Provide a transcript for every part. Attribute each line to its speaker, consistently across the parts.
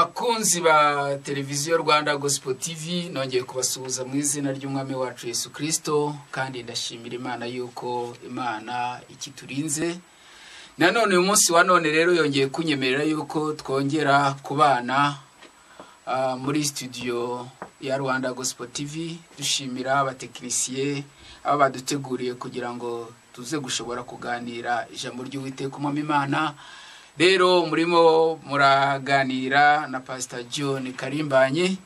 Speaker 1: Bakunzi ba televiziyo Rwanda Gospel TV, nongeye kubasuhuza mu izina ry'Umwami wacu Yesu Kristo, kandi ndashimira Imana yuko Imana ikiturinze. Nanone uyu munsi wa none rero yongeye kunyemerera yuko twongera kubana muri studio ya Rwanda Gospel TV, dushimira abatekinisiye aba baduteguriye kugira ngo tuze gushobora kuganira ijambo ry'Uwiteka Umwami Imana. Rero murimo muraganira na Pastor John Karimbanyi,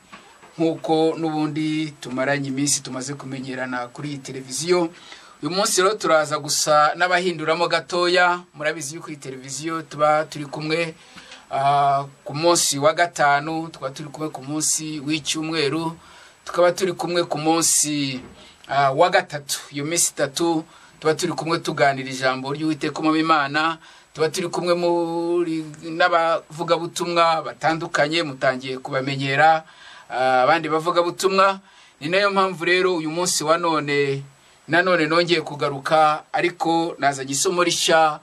Speaker 1: nk'uko n'ubundi tumaranye iminsi tumaze kumenyerana kuri iyi televiziyo. Uyu munsi rero turaza gusa n'abahinduramo gatoya. Murabizi yuko iyi televiziyo tuba turi kumwe ku munsi wa gatanu, tukaba turi kumwe ku munsi w'icyumweru, tukaba turi kumwe ku munsi wa gatatu. Iyo minsi itatu tuba turi kumwe tuganira ijambo ry'Uwiteka Umwami Imana, tuba turi kumwe muri n'abavugabutumwa batandukanye, mutangiye kubamenyera abandi bavugabutumwa. Ni nayo mpamvu rero uyu munsi wa none nanone nongeye kugaruka, ariko nazanye isomo rishya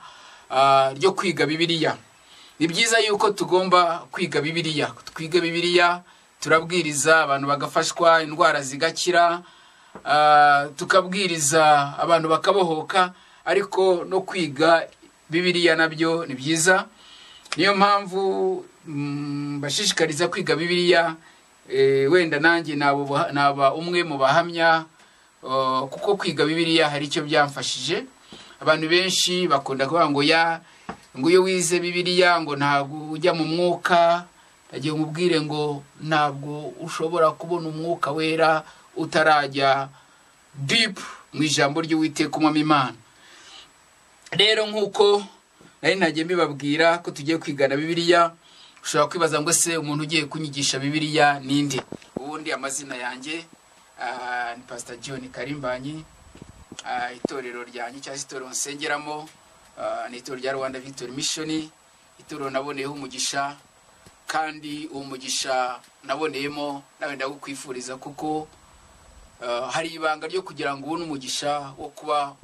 Speaker 1: ryo kwiga Bibiliya. Ni byiza yuko tugomba kwiga Bibiliya. Twiga Bibiliya, turabwiriza abantu bagafashwa, indwara zigakira, tukabwiriza abantu bakabohoka, ariko no kwiga Bibiliya nabyo ni byiza. Niyo mpamvu mbashishikariza kwiga Bibiliya. Wenda nanjye naba umwe mu bahamya, kuko kwiga Bibiliya hari icyo byamfashije. Abantu benshi bakunda kuvuga ngo ya ngo iyo wize Bibiliya ngo ntabwo ujya mu mwuka. Ndagiye nkubwire ngo ntabwo ushobora kubona umwuka wera utarajya deep mu ijambo ry'Uwiteka Umwami Imana. Rero nk'uko nari ntagiye mbibabwira ko tugiye kwigana Bibiliya, ushobora kwibaza ngo se umuntu ugiye kunyigisha Bibiliya ninde? Ubundi amazina yanjye ni Pastor John Karimbanyi. Itorero ryanjye cyangwa se itorero nsengeramo ni itorero rya Rwanda Victory Mission, itorero naboneyeho umugisha, kandi uwo mugisha naboneyemo nawe ndagukwifuriza, kuko hari ibanga ryo kugira ngo ubone umugisha wo kuba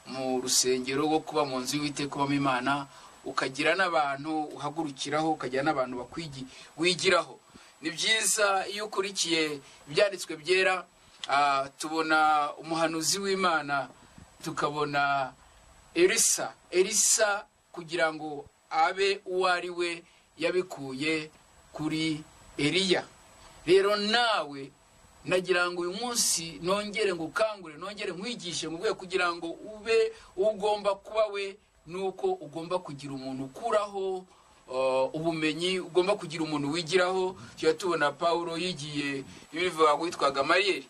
Speaker 1: mu rusengero, wo kuba mu nzu y'Uwiteka Umwami Imana, ukagira n'abantu uhagurukiraho, ukagira n'abantu wigiraho. Ni byiza iyo ukurikiye ibyanditswe byera, tubona umuhanuzi w'Imana, tukabona Elisa. Elisa kugira ngo abe uwo ari we yabikuye kuri Eliya. Rero nawe nagira ngo uyu munsi nongere ngukangure, nongere nkwigishe mu rwego kugira ngo ube ugomba kuba we, nuko ugomba kugira umuntu ukuraho ubumenyi, ugomba kugira umuntu wigiraho. Tuba tubona Paulo yigiye ibivuga witwa Gamariyeri.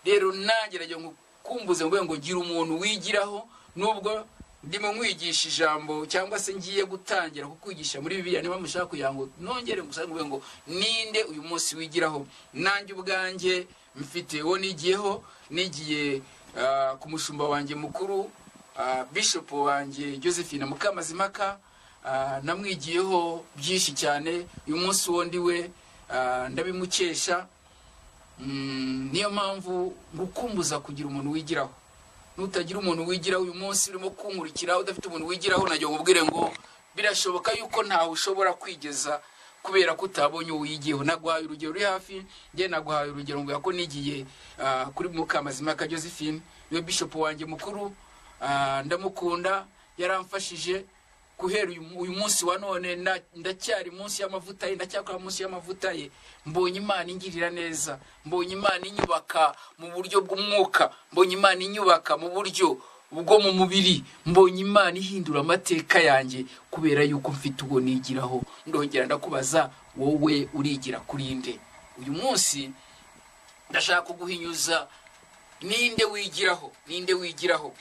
Speaker 1: Rero nanjye nagira ngo kumbuze ngo gira umuntu wigiraho, nubwo ndimo nkwigisha ijambo cyangwa se ngiye gutangira kukwigisha muri Bibiliya, niba mushaka kugira ngo nongere ngusange ngo ninde uyu munsi wigiraho. Nanjye ubwanjye mfite uwo nigiyeho, nigiye ku mushumba wanjye mukuru, Bishop wanjye Josephine Mukamazimaka, namwigiyeho byinshi cyane. Uyu munsi wo ndiwe ndabimukesha. Niyo mpamvu ngukumbuza kugira umuntu wigiraho. Nutagira umuntu wigiraho uyu munsi urimo kunkurikira udafite umuntu wigiraho, nagiye nkubwire ngo birashoboka yuko ntawe ushobora kwigeza kubera ko utabonye uwigiyeho. Naguhaye urugero ruri hafi, njye naguhaye urugero ngo ko nigiye kuri Mukamazimaka Josephine, niwe bishop wanjye mukuru, ndamukunda, yaramfashije guhera uyu munsi wa none ndacyari munsi y'amavuta ye, ndacyakora munsi y'amavuta ye. Mbonye Imana ingirira neza, mbonye Imana inyubaka mu buryo bw'umwuka, mbonye Imana inyubaka mu buryo bwo mu mubiri, mbonye Imana ihindura amateka yanjye kubera yuko mfite uwo nigiraho. Ndongera ndakubaza, wowe urigira kuri nde? Uyu munsi ndashaka kuguhinyuza ninde wigiraho, ninde wigiraho.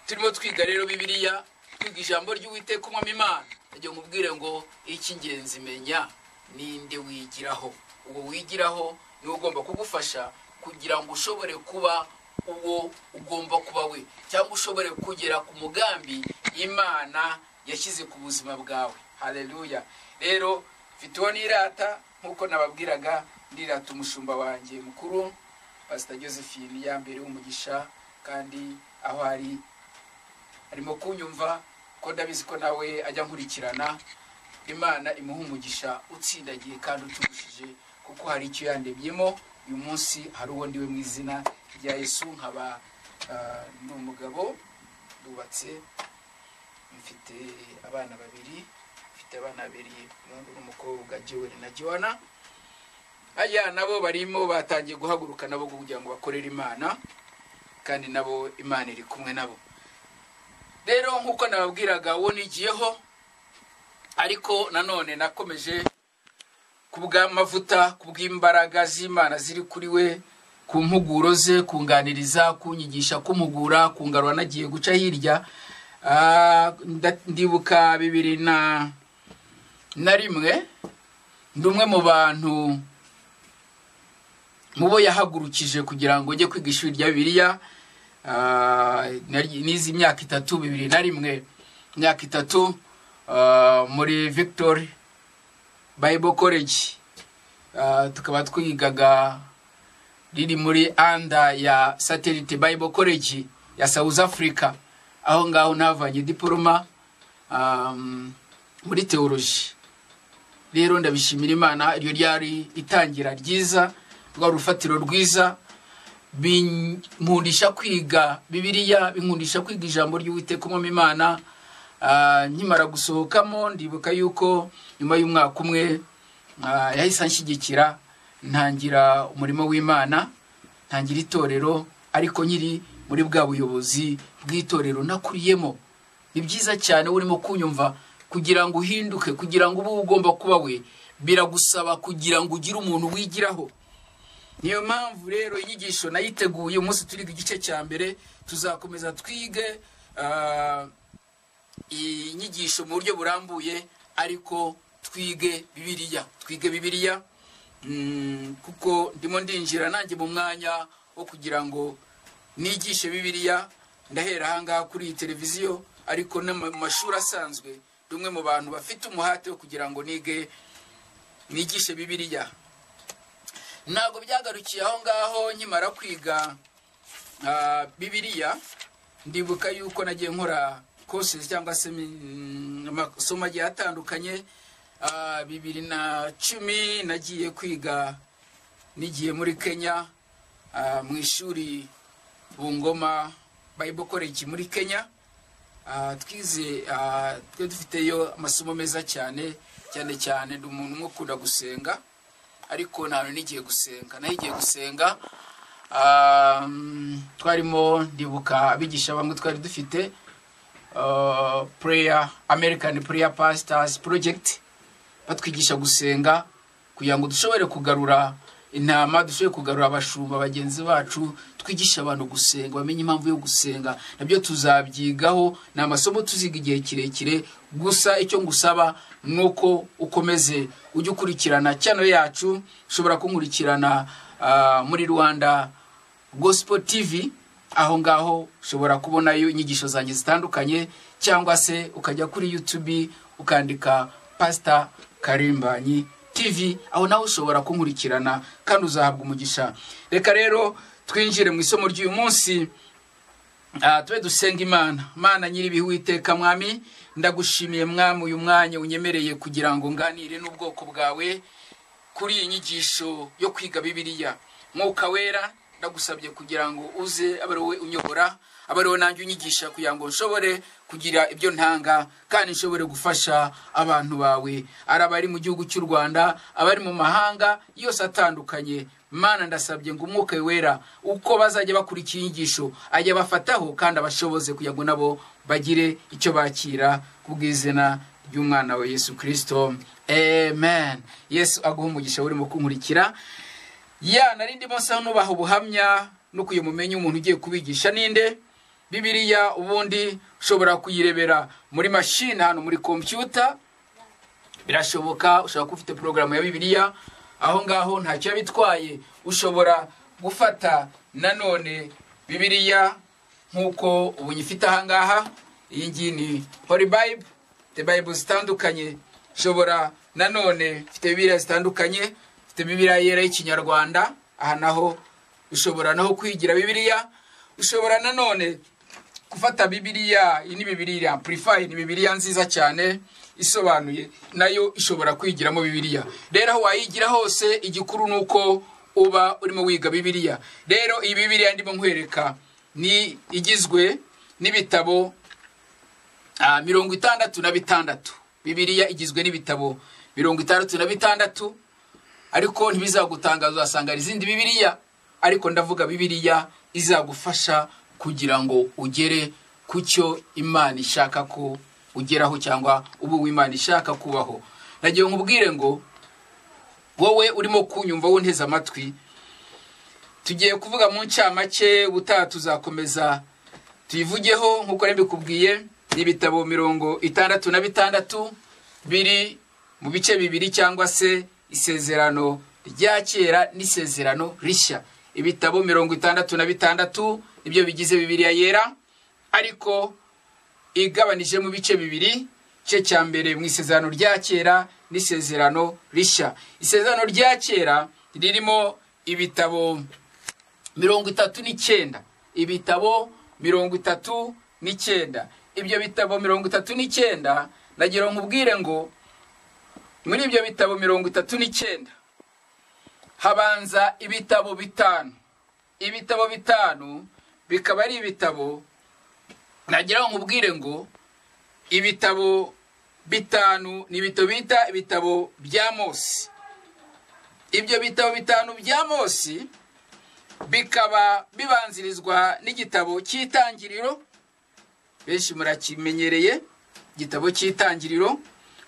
Speaker 1: Turimo twiga rero Bibiliya, twiga ijambo ry'Uwiteka Umwami Imana. Ndagiye nkubwire ngo icy'ingenzi menya ninde wigiraho. Uwo wigiraho niwe ugomba kugufasha kugira ngo ushobore kuba uwo ugomba kuba we, cyangwa ushobore kugera ku mugambi Imana yashyize ku buzima bwawe. Haleluya. Rero mfite uwo nirata, nkuko nababwiraga, ndirata umushumba wanjye mukuru Pastor Josephine Yambere w'umugisha, kandi aho ari arimo kunyumva, ko ndabizi ko nawe ajya nkurikirana. Imana imuha umugisha utsindagiye kandi uturushije, kuko hari icyo yandebyemo. Uyu munsi hari uwo ndiwe mu izina rya Yesu. Nkaba ndi umugabo, ndubatse, mfite abana babiri, umuhungu n'umukobwa, Joel na Joanna. Aya nabo barimo batangiye guhaguruka nabo kugira ngo bakorere Imana, kandi nabo Imana iri kumwe nabo. Rero nk'uko nababwiraga, uwo nigiyeho, ariko nanone nakomeje kubw'amavuta, kubw'imbaraga z'Imana ziri kuri we, ku mpuguro ze, kunganiriza, kunyigisha, kumpugura, kungarura nagiye guca hirya. Ndibuka 2001, ndi umwe mu bantu mubo yahagurukije kugira ngo njye kwiga ishuri rya Bibiliya. Nize imyaka 3, 2001, imyaka 3 muri Victory Bible College. Tukaba twigaga riri muri anda ya Satellite Bible College ya South Africa. Aho ngaho navanye diploma muri theology. Rero ndabishimira Imana, iryo ryari itangira ryiza, rwa rufatiro rwiza, binkundisha kwiga Bibiliya, binkundisha kwiga ijambo ry'Uwiteka Umwami Imana. Nkimara gusohokamo, ndibuka yuko nyuma y'umwaka umwe yahise anshyigikira, ntangira umurimo w'Imana, ntangira itorero, ariko nkiri muri bwa buyobozi bw'itorero nakuriyemo. Ni byiza cyane urimo kunyumva, kugira ngo uhinduke, kugira ngo ube ugomba kuba we, biragusaba kugira ngo ugire umuntu wigiraho. Niyo mpamvu rero inyigisho nayiteguye. Umunsi turiga igice cya mbere, tuzakomeza twige inyigisho mu buryo burambuye, ariko twige Bibiliya, twige Bibiliya, kuko ndimo ndinjira nanjye mu mwanya wo kugira ngo nigishe Bibiliya. Ndahera ahangaha kuri iyi televiziyo, ariko no mu mashuri asanzwe ndi umwe mu bantu bafite umuhate wo kugira ngo nige, nigishe Bibiliya. Ntabwo byagarukiye aho ngaho. Nkimara kwiga Bibiliya, ndibuka yuko nagiye nkora courses cyangwa se amasomo agiye atandukanye. 2010 nagiye kwiga, nigiye muri Kenya, mu ishuri Bungoma Bible College muri Kenya. Twize, twe dufiteyo amasomo meza cyane cyane cyane. Ndi umuntu umwe ukunda gusenga, ariko ntabwo nigiye gusenga, nahigiye gusenga. Twarimo, ndibuka abigisha bamwe twari dufite prayer, American Prayer Pastors Project, batwigisha gusenga kugira ngo dushobore kugarura intama, dushobore kugarura abashumba bagenzi bacu, twigisha abantu gusenga, bamenye impamvu yo gusenga. Nabyo tuzabyigaho, ni amasomo tuziga igihe kirekire. Gusa icyo ngusaba nuko ukomeze ujye ukurikirana channel yacu. Ushobora kunkurikirana muri Rwanda Gospel TV, aho ngaho ushobora kubonayo inyigisho zanjye zitandukanye, cyangwa se ukajya kuri YouTube ukandika Pastor Karimbanyi TV, aho nawe ushobora kunkurikirana kandi uzahabwa umugisha. Reka rero twinjire mu isomo ry'uyu munsi. Tube dusenga Imana. Mana nyiri Uwiteka Mwami, ndagushimiye Mwami uyu mwanya unyemereye kugira ngo nganire n'ubwoko bwawe kuri iyi nyigisho yo kwiga Bibiliya. Mwuka Wera, ndagusabye kugira ngo uze abe ari wowe unyobora, abe ari wowe nanjye unyigisha, kugira ngo nshobore kugira ibyo ntanga kandi nshobore gufasha abantu bawe, ari abari mu gihugu cy'u Rwanda, abari mu mahanga yose atandukanye. Mana, ndasabye ngo Umwuka Wera, uko bazajya bakurikira inyigisho, ajya bafataho kandi abashoboze kugira ngo nabo bagire icyo bakira, kubw'izina ry'umwana wa Yesu Kristo, amen. Yesu aguha umugisha urimo kunkurikira. Ya nari ndimo nsa nubaha ubuhamya no kuyimumenye umuntu ugiye kubigisha ninde. Bibiliya ubundi ushobora kuyirebera muri machine, hano muri computer birashoboka, ushobora kuba ufite porogaramu ya Bibiliya aho ngaho, ntacyo bitwaye. Ushobora gufata nanone Bibiliya nk'uko ubu nyifite aha ngaha. Iyi ngiyi ni Holy Bible, the Bible zitandukanye. Ushobora nanone, mfite Bibiliya zitandukanye, mfite Bibiliya yera y'Ikinyarwanda, aha naho ushobora naho kwigira Bibiliya. Ushobora nanone gufata Bibiliya, iyi ni Bibiliya Amplified, ni Bibiliya nziza cyane. isobanuye nayo ishobora kwigiramo Bibiliya. Rero aho wayigira hose, igikuru nuko uba urimo wiga Bibiliya. Rero iyi Bibiliya ndimo nkwereka ni igizwe n'ibitabo 66. Bibiliya igizwe n'ibitabo 66, ariko ntibizagutangaza uzasanga izindi Bibiliya, ariko ndavuga Bibiliya izagufasha kugira ngo ugere ku cyo Imana ishaka ko ugeraho, cyangwa ubu Imana ishaka kubaho. Nagiye nkubwire ngo wowe urimo kunyumva wonteze amatwi, tugiye kuvuga mu ncamake, ubutaha tuzakomeza tuyivugeho nkuko nabikubwiye. N'ibitabo 66 biri mu bice bibiri, cyangwa se isezerano rya kera n'isezerano rishya. Ibitabo 66 nibyo bigize Bibiliya yera, ariko igabanije mu bice bibiri, igice cya mbere mu isezerano rya kera n'isezerano rishya. Isezerano rya kera ririmo ibitabo 39, ibitabo 39. Ibyo bitabo 39, nagira nkubwire ngo muri ibyo bitabo 39 habanza ibitabo bitanu. Ibitabo bitanu bikaba ari ibitabo, nagira nkubwire ngo ibitabo bitanu ni ibitabo bita ibitabo bya Mose. Ibyo bitabo bitanu bya Mose bikaba bibanzirizwa n'igitabo cy'Itangiriro, benshi murakimenyereye, igitabo cy'Itangiriro.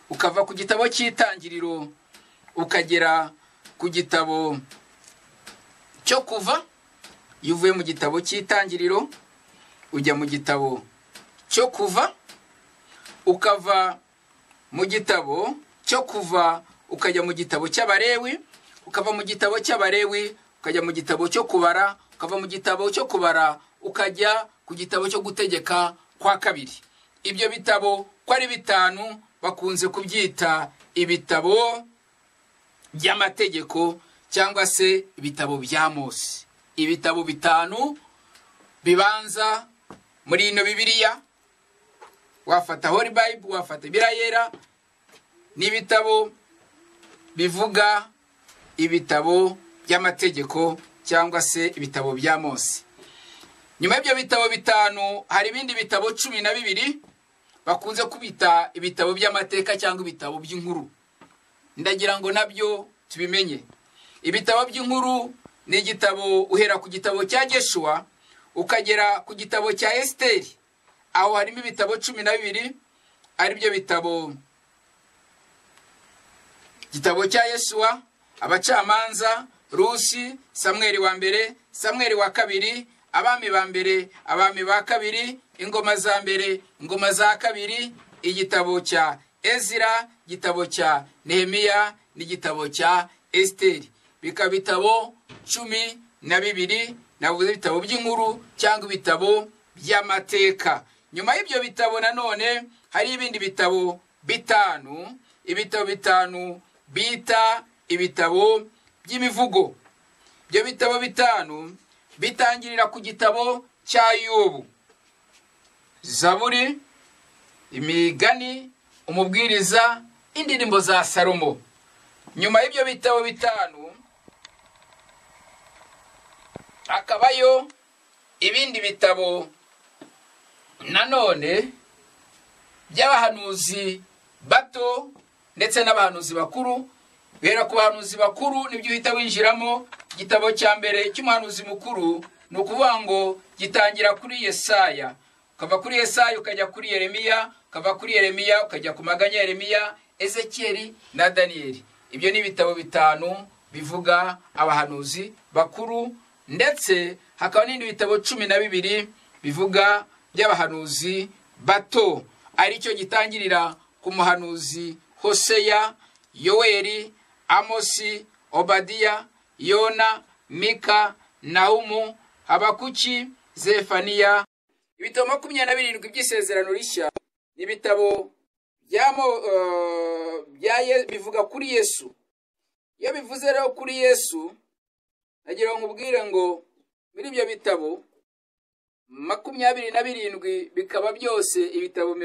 Speaker 1: Ukava ku gitabo cy'Itangiriro ukagera ku gitabo cyo Kuva. Iyo uvuye mu gitabo cy'Itangiriro ujya mu gitabo cyo Kuva, ukava mu gitabo cyo Kuva ukajya mu gitabo cy'Abalewi, ukava mu gitabo cy'Abalewi ukajya mu gitabo cyo Kubara, ukava mu gitabo cyo Kubara ukajya ku gitabo cyo Gutegeka kwa Kabiri. Ibyo bitabo ko ari bitanu bakunze kubyita ibitabo by'amategeko cyangwa se ibitabo bya Mose. Ibitabo bitanu bibanza muri ino Bibiliya, wafata Holy Bible, wafata Bibiliya yera, n'ibitabo bivuga ibitabo by'amategeko cyangwa se ibitabo bya Mose. Nyuma y'ibyo bitabo bitanu hari ibindi bitabo 12 bakunze kubita ibitabo by'amateka cyangwa ibitabo by'inkuru. Ndagira ngo nabyo tubimenye. Ibitabo by'inkuru ni igitabo uhera ku gitabo cya Yeshua ukagera ku gitabo cya Esteri. Aho harimo ibitabo 12, ari byo bitabo gitabo cya Yeshua, Abacamanza, Rusi, Samweli wa mbere, Samweli wa kabiri, Abami ba mbere, Abami ba kabiri, Ingoma za mbere, Ingoma za kabiri, igitabo cya Ezira, igitabo cya Nehemiya n'igitabo cya Esteri. Bikaba bitabo 12, navuze ibitabo by'inkuru cyangwa ibitabo by'amateka. Nyuma y'ibyo bitabo nanone hari ibindi bitabo bitanu, ibitabo bitanu bita ibitabo by'imivugo. Ibyo bitabo bitanu bitangirira ku gitabo cya Yobu, Zaburi, Imigani, Umubwiriza, Indirimbo za Salomo. Nyuma y'ibyo bitabo bitanu hakabayo ibindi bitabo nanone by'abahanuzi bato ndetse n'abahanuzi bakuru. Guhera ku bahanuzi bakuru nibyo uhita winjiramo. Igitabo cya mbere cy'umuhanuzi mukuru ni ukuvuga ngo gitangira kuri Yesaya, ukava kuri Yesaya ukajya kuri Yeremiya, ukava kuri Yeremiya ukajya ku maganya Yeremiya, Ezekieli na Daniyeli. Ibyo ni ibitabo bitanu bivuga abahanuzi bakuru, ndetse hakaba n'ibindi bitabo 12 bivuga by'abahanuzi bato, aricyo gitangirira ku muhanuzi Hoseya, Yoweri, Amosi, Obadiya, Yona, Mika, Nahumu, Habakuki, Zefaniya. Ibitabo 27 by'isezerano rishya ni ibitabo bivuga kuri Yesu. Iyo bivuze rero kuri Yesu, nagira ngo nkubwire ngo muri ibyo bitabo 27 bikaba byose ibitabo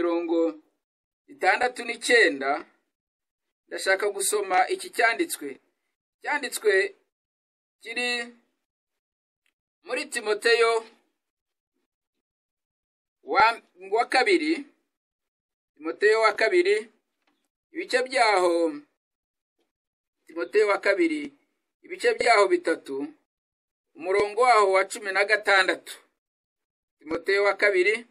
Speaker 1: 69, ndashaka gusoma iki cyanditswe. Cyanditswe kiri muri Timoteyo wa kabiri, Timoteyo wa kabiri, ibice byaho, Timoteyo wa kabiri, ibice byaho 3, umurongo waho wa 16. Timoteyo wa kabiri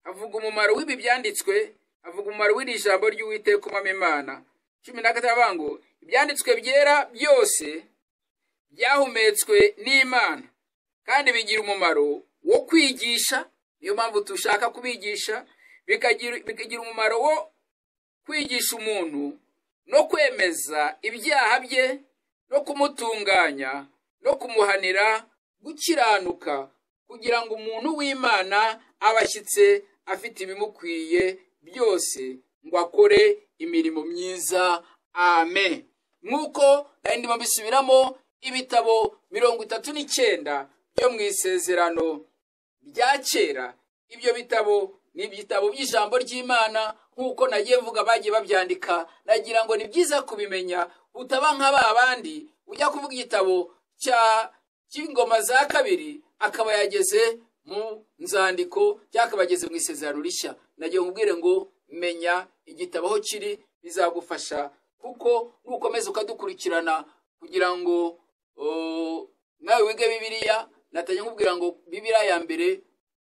Speaker 1: avuga umumaro w'ibi byanditswe, avuga umumaro w'iri jambo ry'Uwiteka Umwami Imana. 16 ngo ibyanditswe byera byose byahumetswe n'Imana kandi bigira umumaro wo kwigisha. Niyo mpamvu tushaka kubigisha, bikagira umumaro wo kwigisha umuntu no kwemeza ibyaha bye no kumutunganya no kumuhanira gukiranuka, kugira ngo umuntu w'Imana abashyitse afite ibimukwiye byose ngo akore imirimo myiza. Amen. Nk'uko ndimo mbisubiramo, ibitabo 39 byo mu isezerano rya kera, ibyo bitabo ni ibitabo by'ijambo ry'Imana, nk'uko nagiye mvuga bagiye babyandika. Nagira ngo ni byiza kubimenya, utaba nka ba bandi ujya kuvuga igitabo cy'ingoma za kabiri akaba yageze mu nzandiko cyangwa akaba yageze mu isezerano rishya. Nagiye nkubwire ngo menya igitabo aho kiri, bizagufasha, kuko nukomeza ukadukurikirana kugira ngo nawe wige Bibiliya. Natangiye nkubwira ngo Bibiliya ya mbere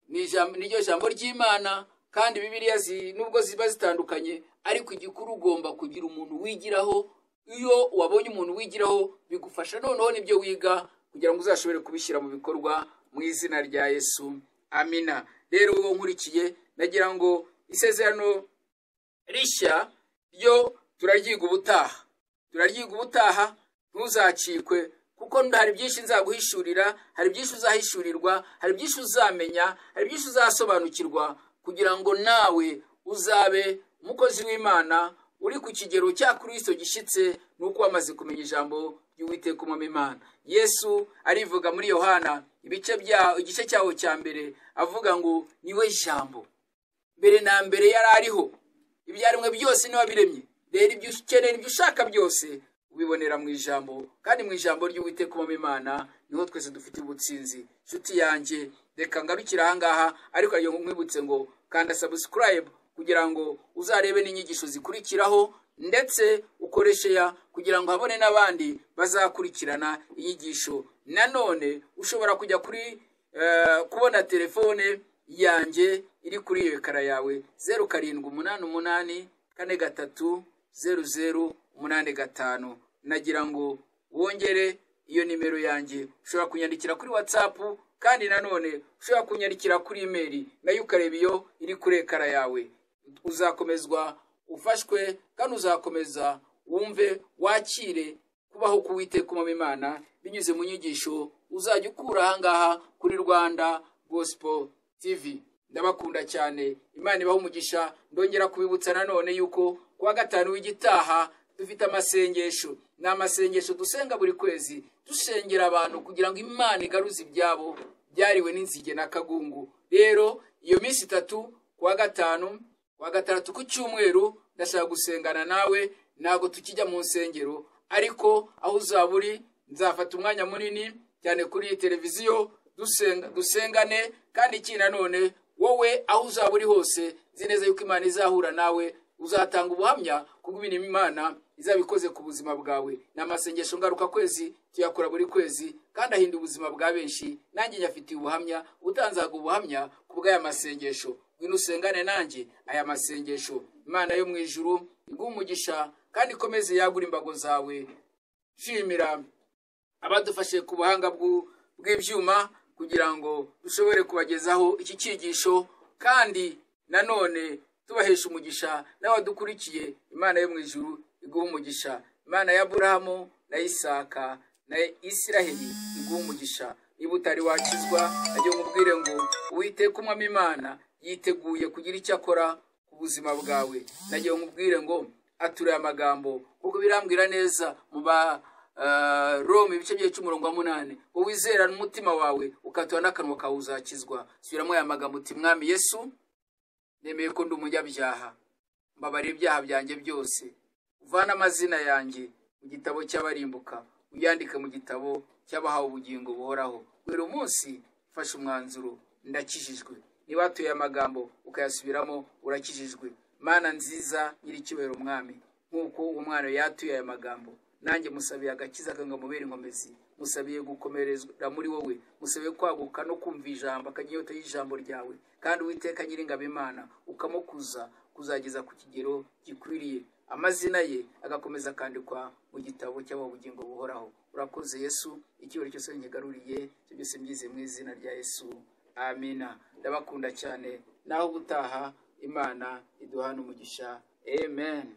Speaker 1: ni jambo ry'Imana, kandi Bibiliya nubwo ziba zitandukanye, ariko igikuru ugomba kugira umuntu wigiraho. Iyo wabonye umuntu wigiraho bigufasha noneho nibyo wiga kugira ngo uzashobore kubishyira mu bikorwa mu izina rya Yesu. Amina. Rero uwo nkurikiye, nagira ngo isezerano rishya ryo turaryiga ubutaha, turaryiga ubutaha, ntuzacikwe, kuko hari byinshi nzaguhishurira, hari byinshi uzahishurirwa, hari byinshi uzamenya, hari byinshi uzasobanukirwa, kugira ngo nawe uzabe umukozi w'Imana uri ku kigero cya Kristo gishyitse, nuko wamaze kumenya ijambo ry'Uwiteka Umwami Imana. Yesu arivuga muri Yohana igice cyaho cya mbere, avuga ngo niwe jambo, mbere na mbere yari ariho, ibyaremwe byose niwe wabiremye. Rero ibyo ukeneye, ibyo ushaka byose ubibonera mu ijambo, kandi mu ijambo ry'Uwiteka Umwami Imana niho twese dufite ubutsinzi. Nshuti yanjye, reka ngarukira aha ngaha, ariko ayo nkwibutse ngo kanda subscribe kugira ngo uzarebe n'inyigisho zikurikiraho, ndetse ukoreshe ya kugira ngo habone n'abandi bazakurikirana inyigisho. Nanone ushobora kujya kuri kubona telefone yanjye iri kuri iyo ekara yawe, 0788 43 00 85. Nagira ngo wongere iyo nimero yanjye, ushobora kunyandikira kuri WhatsApp, kandi nanone ushobora kunyandikira kuri email, nayo ukareba iyo iri kuri ekara yawe. Uzakomezwa ufashwe, kandi uzakomeza wumve wakire kubaho k'Uwiteka Umwami Imana binyuze mu nyigisho uzajya ukura aha ngaha kuri Rwanda Gospel TV. Ndabakunda cyane, Imana ibahe umugisha. Ndongera kubibutsa nanone yuko kuwa gatanu w'igitaha dufite amasengesho. Ni amasengesho dusenga buri kwezi, dusengera abantu kugira ngo Imana igaruze ibyabo byariwe n'inzige na kagungu. Rero iyo minsi 3, kuwa gatanu, kuwa gatandatu, ku cyumweru, ndashaka gusengana nawe. Ntabwo tukijya mu nsengero, ariko aho uzaba uri nzafata umwanya munini cyane kuri iyi televiziyo dusengane. Kandi iki nanone wowe aho uzaba uri hose, nzi neza yuko Imana izahura nawe, uzatanga ubuhamya kubwo ibintu Imana izabikoze ku buzima bwawe. Ni amasengesho ngaruka kwezi, tuyakora buri kwezi, kandi ahinda ubuzima bwa benshi. Nanjye nyafitiye ubuhamya, utanzaga ubuhamya kubw'aya masengesho. Ngwino usengane nanjye aya masengesho. Imana yo mu ijuru iguhe umugisha kandi ikomeze yagura imbago zawe. Shimira abadufashe ku buhanga bw'ibyuma kugira ngo dushobore kubagezaho iki cyigisho, kandi nanone tubahesha umugisha n'abadukurikiye. Imana yo mu ijuru iguhe umugisha. Imana ya Aburahamu na Isaka na Isiraheli iguhe umugisha. Niba utari wakizwa, nagiye nkubwire ngo Uwiteka Umwami Imana yiteguye kugira icyo akora ku buzima bwawe. Nagiye nkubwire ngo ature amagambo, kuko birambwira neza mu ba Roma ibice 8:8, uwizera n'umutima wawe ukatura n'akanwa kawe uzakizwa. Subiramo aya magambo uti: Mwami Yesu, Nemeye ko ndi umunyabyaha, mbabarira ibyaha byanjye byose, uvane amazina yanjye mu gitabo cy'abarimbuka, uyandike mu gitabo cy'abahawe ubugingo buhoraho. Buri munsi mfashe umwanzuro, ndakijijwe. Niba watuye amagambo ukayasubiramo, urakijijwe. Mana nziza nyiricyubahiro mwami, nk'uko umwana yatuye aya magambo, nanjye musabiye agakiza kangamubera inkomezi, musabiye gukomerezwa muri wowe, musabiye kwaguka no kumva ijambo, akagira inyota y'ijambo ryawe, kandi Uwiteka Nyiringabo Imana ukamukuza kuzageza ku kigero gikwiriye, amazina ye agakomeza akandikwa mu gitabo cy'ababugingo buhoraho. Urakoze Yesu, icyubahiro cyose nkigaruriye, ibyo byose mbyize mu izina rya Yesu, amina. Ndabakunda cyane, naho ubutaha Imana iduhana umugisha, amen.